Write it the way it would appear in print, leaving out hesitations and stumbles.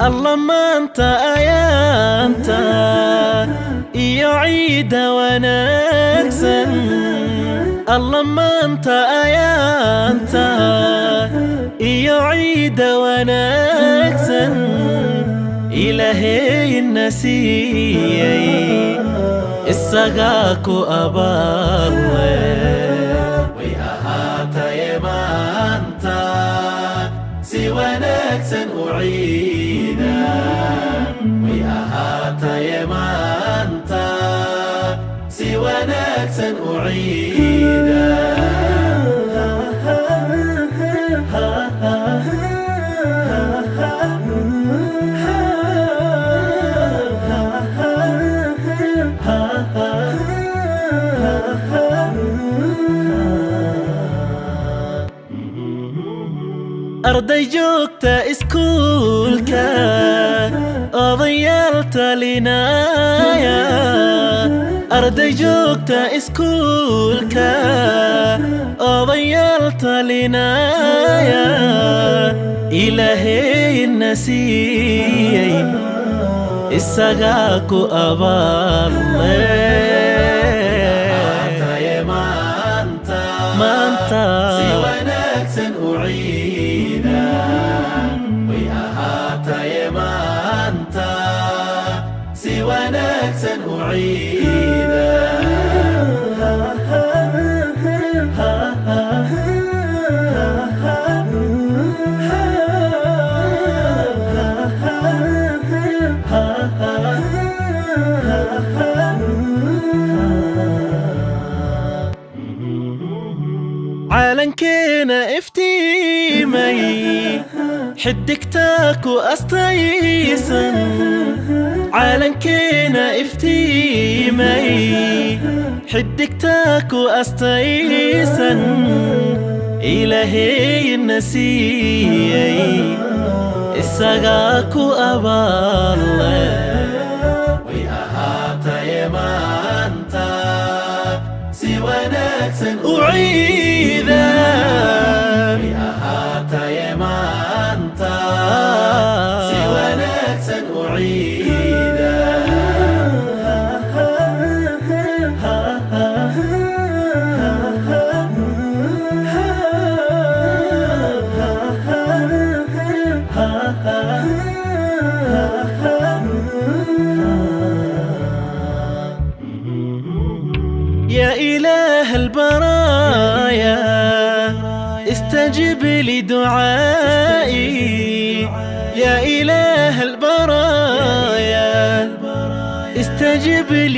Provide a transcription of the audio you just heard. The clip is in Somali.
Alla maanta ayaanta iyo ciida wanaagsan. Alla maanta ayaanta iyo ciida wanaagsan Ilaahayna siiyey, isagaa ku abaal leh. Way ahaataye maanta si wanaagsan u ciida. Way ahaataye maanta si wanaagsan u ciida. Arday joogta iskuulka, odayaal talinaya. Arday joogta iskuulka, odayaal talinaya, Ilaahayna siiyey, isagaa ku abaal leh. Ahaataye maanta maanta si wanaagsan u ciida. Way ahaataye maanta si wanaagsan u ciida. Calankeena iftiimay, xidigtaa ku astaysan. Calankeena iftiimay, xidigtaa ku astaysan, Ilaahayna siiyey, isagaa ku abaal leh. Way ahaataye maanta si wanaagsan u ciida. Way ahaataye maanta si wanaagsan u ciida. يا إله البرايا، استجب لدعائي. يا إله البرايا، استجب لي.